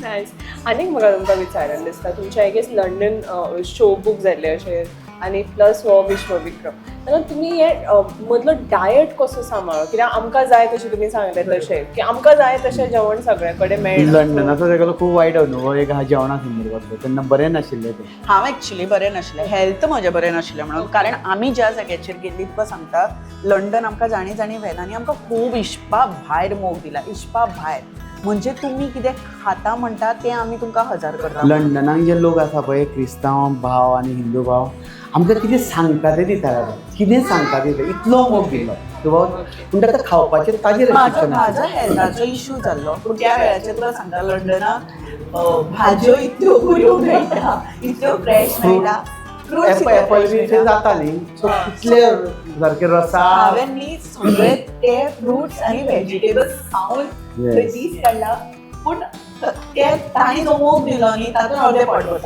Nice. आनीक म्हाका तुमकां विचारन दिसता, तुमचें I guess London show book जाल्लें अशें आनी प्लस हो विश्वविक्रम, तेन्ना तुमी हे मदलो डायट कसो सांबाळ्ळो? कित्याक आमकां जाय तशें तुमी सांगलें तशें की आमकां जाय तशें जेवण सगळे कडेन मेळना. लंडनाचो तेगेलो खूब वायट अनुभव एक आहा जेवणा संदर्भातलो. तेन्ना बरें नाशिल्लें तें. हांव एक्चुली बरें नाशिल्लें, हेल्थ म्हजें बरें नाशिल्लें म्हणून, कारण आमी ज्या जाग्याचेर गेल्ली, तुका सांगता, लंडन आमकां जाणी जाणी व्हेला आनी आमकां खूब हिशपा भायर मोग दिला. हिशपा भायर म्हणजे तुमी कितें खाता म्हणटा तें आमी तुमकां हजार करता. लंडनाक जे लोक आसा पळय, क्रिस्तांव भाव आनी हिंदू भाव, आमकां कितें सांगता ते दिताले, कितें सांगता ते दिता, इतलो मोग दिलो तुका. पूण ताका खावपाचेर ताजेर म्हाजो restriction म्हाजो आसलें. हेल्थाचो इशू जाल्लो, पूण त्या वेळाचेर तुका सांगता, लंडनाक भाजयो इतल्यो बऱ्यो मेळटा, इतल्यो फ्रेश मेळटा. Fruits apple इतले एपल fresh बी मेळटा. ते जाता न्ही, सो कितले सारके रसा हांवें न्ही सगळे ते फ्रुट्स आनी व्हेजिटेबल्स खावन थंय दीस काडला, पूण ते तांणी जो मोग दिलो न्ही, तातूंत अर्दें पोट भरतालें.